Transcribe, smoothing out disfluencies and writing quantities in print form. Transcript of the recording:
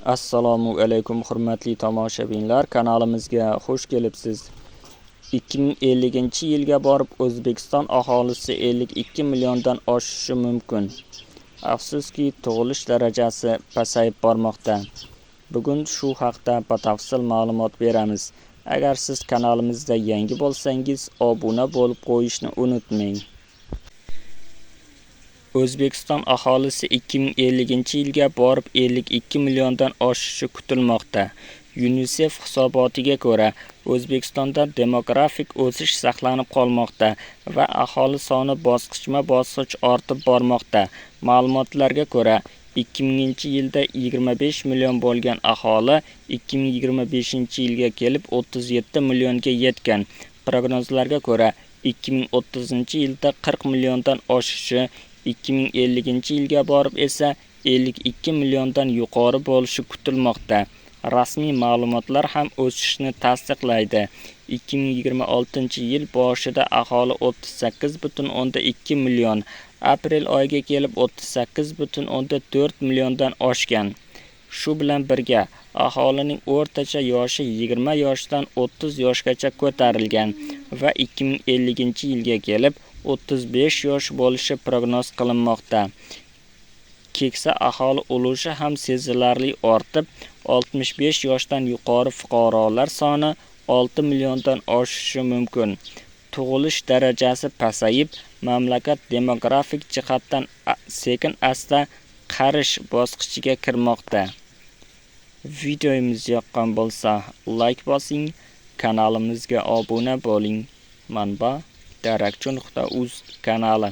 Assalomu alaykum, hurmatli tomoshabinlar, kanalimizga xush kelibsiz. 2050-yilga borib O'zbekiston aholisi 52 milliondan oshishi mumkin. Afsuski, tug'ilish darajasi pasayib bormoqda. Bugun shu haqda batafsil ma'lumot beramiz. Agar siz kanalimizda yangi bo'lsangiz, obuna bo'lib qo'yishni unutmang. O'zbekiston aholisi 2050-yilga borib 52 milliondan oshishi kutilmoqda. UNICEF hisobotiga ko'ra, O'zbekistonda demografik o'sish saqlanib qolmoqda va aholi soni bosqichma-bosqich ortib bormoqda. Ma'lumotlarga ko'ra, 2000-yilda 25 million bo'lgan aholi 2025-yilga kelib 37 millionga yetgan. Prognozlarga ko'ra, 2030-yilda 40 milliondan oshishi, 2050-yilga borib esa 52 milliondan yuqori bo'lishi kutilmoqda. Rasmiy ma'lumotlar ham o'sishni tasdiqlaydi. 2026-yil boshida aholi 38,2 million, aprel oyiga kelib 38,4 milliondan oshgan. Shu bilan birga, aholining o'rtacha yoshi 20 yoshdan 30 yoshgacha ko'tarilgan va 2050-yilga kelib 35 yosh bo'lishi prognoz qilinmoqda. Keksa aholi ulushi ham sezilarli ortib, 65 yoshdan yuqori fuqarolar soni 6 milliondan oshishi mumkin. Tug'ilish darajasi pasayib, mamlakat demografik jihatdan sekin-asta qarish bosqichiga kirmoqda. Videomiz yoqqan bo'lsa, like bosing, kanalimizga obuna bo'ling. Manba: darakchi.uz kanali.